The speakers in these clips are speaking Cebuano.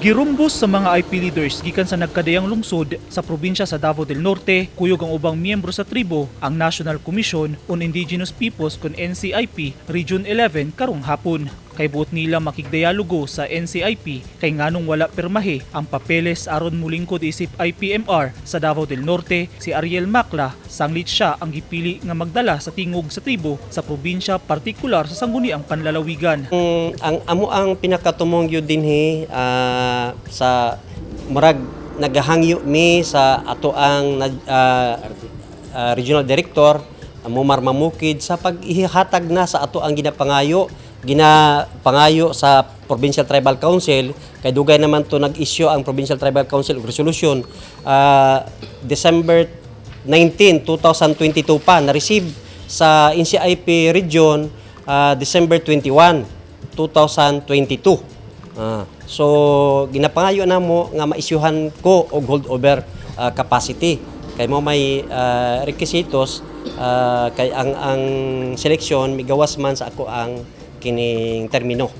Girumbos sa mga IP leaders gikan sa nagkadayang lungsod sa probinsya sa Davao del Norte, kuyog ang ubang miyembro sa tribo, ang National Commission on Indigenous Peoples kon NCIP Region 11 karong hapon. Kay buot nila makigdialogo sa NCIP kay nganong wala pirmahe ang papeles aron mulingkod isip IPMR sa Davao del Norte si Ariel Macla, sanglit siya ang gipili nga magdala sa tingog sa tribo sa probinsya, partikular sa Sangguniang Panlalawigan. Ang amo ang pinakatumong gyud dinhi sa murag nagahangyo mi sa ato ang regional director Mumar Mamukid sa pag-ihatag na sa ato ang ginapangayo sa Provincial Tribal Council, kay dugay naman to nag-issue ang Provincial Tribal Council og resolution December 19, 2022 pa, na-receive sa NCIP region December 21, 2022. So ginapangayo namo nga maisyuhan ko og holdover capacity kay mo may requisitos kay ang selection migawas man sa ako ang kining termino.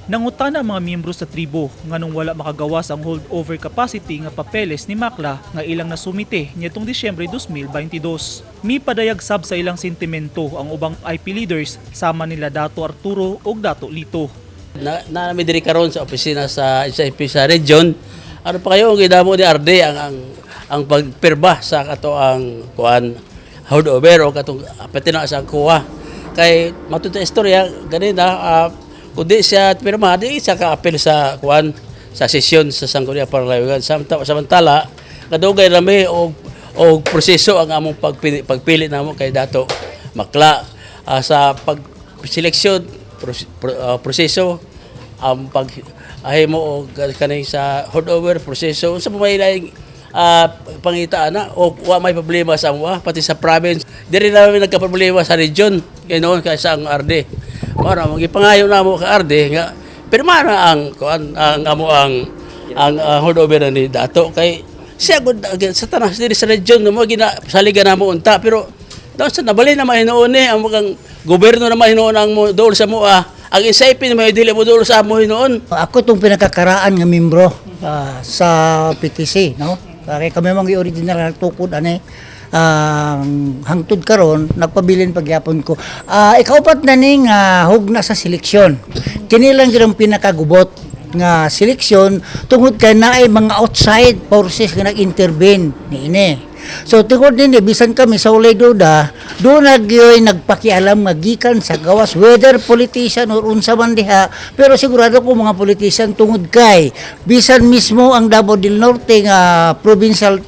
Nangutana ang mga miyembro sa tribo nganong wala makagawas ang holdover capacity nga papeles ni Makla nga ilang nasumite niadtong Disyembre 2022. Mi padayag sab sa ilang sentimento ang ubang IP leaders sama nila Dato Arturo ug Dato Lito. Na nami diri karon sa opisina sa SIP sa region. Ano pa kayo ang gidamo ni RD ang pagpirma sa kato ang kuan holdover o katong pati na sa kuha. Kay matud sa istorya ganina, kung di siya pirma, di siya ka-apel sa kuan sa sesyon sa Sangguniang Panlalawigan. Samantala, kadugay rami og proseso ang among pagpili namo kay Dato Makla. Sa pag seleksyon proseso ang pag ahimo og kaning sa holdover, proseso unsa pa may laing pangita ana o wa may problema sa amo, pati sa province diri namin nagka-problema sa region kay noon kay sa ang RD. Mao gipangayo namo ka RD nga pirma na ang kuan ang amo ang holdover ni Dato kay siya gud sa tanas diri sa region mo gina saligan namo unta, pero daw sa nabalin na mahinuon ni ang mga gobyerno na mahinuon ang mo dool sa mua, ang NCIP na may dili mo dool sa amo hinuon. Ako itong pinakakaraan nga membro sa PTC, no? Kaya kami mang original nga nagtukod ani ang hangtod karon nagpabilin pagyapon ko. Ikaupat na ning hugna sa seleksyon. Kini lang gyud ang pinakagubot nga seleksyon tungod kay naay mga outside forces nga nag-intervene niini. So tungod nini, bisan kami sa walay duda, doon nagyoy nagpakialam nga gikan sa gawas, whether politician or unsa man diha, pero sigurado ko mga politician tungod kay bisan mismo ang Davao del Norte nga provincial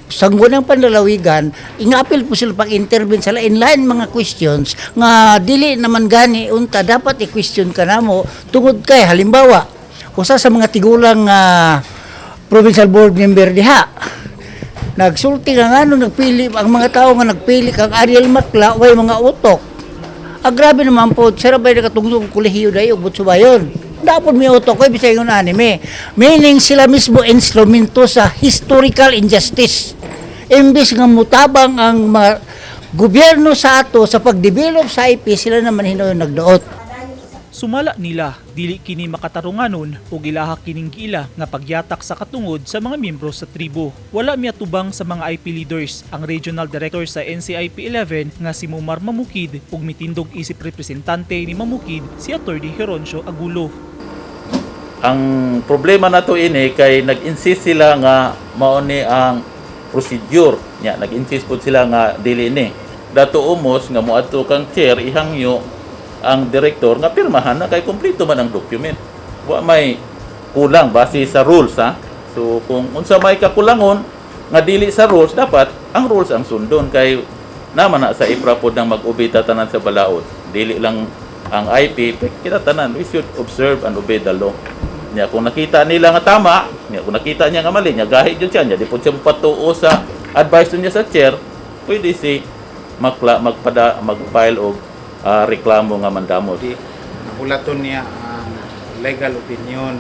Sangguniang Panlalawigan, ingapil po sila pag-intervene sa lain-lain mga questions nga dili naman gani unta dapat i-question ka namo tungod kay halimbawa usa sa mga tigulang provincial board member diha nagsulti nga ngano nagpili ang mga tao nga nagpili kang Ariel Makla way mga utok. Ah, grabe naman po, sira ba nakatungtong kolehiyo dayo ug butsubayon? Dapat may utok ko, bisay yung anime. Meaning sila mismo instrumento sa historical injustice. Imbis nga mutabang ang mga gobyerno sa ato sa pag-develop sa IP, sila naman hinuon nagduot. Sumala nila, dili kini makatarunganon ug ilaha kining giila nga pagyatak sa katungod sa mga miyembro sa tribo. Wala miatubang sa mga IP leaders ang regional director sa NCIP 11 nga si Mumar Mamukid ug mitindog isip representante ni Mamukid, si Attorney Geroncio Agulo. Ang problema nato ini kay nag-insist sila nga mao ni ang procedure nya, nag-insist pud sila nga dili ni Dato Umos nga moadto kang chair, ihangyo ang director nga pirmahan na kay kompleto man ang document, wa may kulang base sa rules ha. So kung unsa may kakulangon nga dili sa rules, dapat ang rules ang sundon kay naman na sa IPRA pod nang mag-obey ta tanan sa balaod, dili lang ang IP, kita tanan, we should observe and obey the law. Nya kung nakita nila nga tama, nya kung nakita niya nga mali, nya gahi jud siya, nya di pud siya mopatuo sa advice niya sa chair, pwede si Makla magpada mag-file og reklamo nga mandamot. Di nahulaton niya ang legal opinion,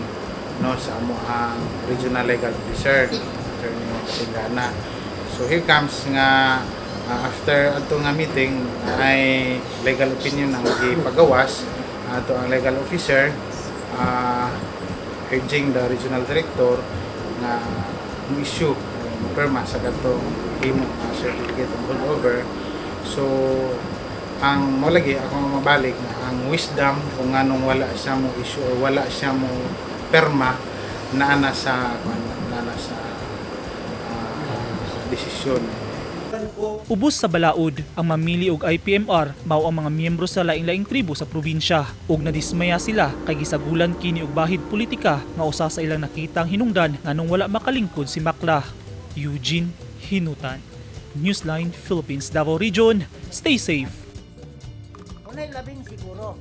no, sa amo ang regional legal officer, Attorney Tingana. So here comes nga after ato nga meeting ay legal opinion ang gipagawas ato ang legal officer. urging the regional director nga mo issue mo perma sa katong himo nga certificate of holdover. So ang mo lagi ako mabalik na ang wisdom kung nganong wala siya mo issue or wala siya mo perma naa na sa desisyon. Ubos sa balaod, ang mamili og IPMR mao ang mga miyembro sa laing-laing tribo sa probinsya ug nadismaya sila kay gisagulan kini og bahid politika nga usa sa ilang nakitang hinungdan nganong wala makalingkod si Makla. Eugene Hinutan, Newsline Philippines, Davao Region. Stay safe. Unay labing siguro.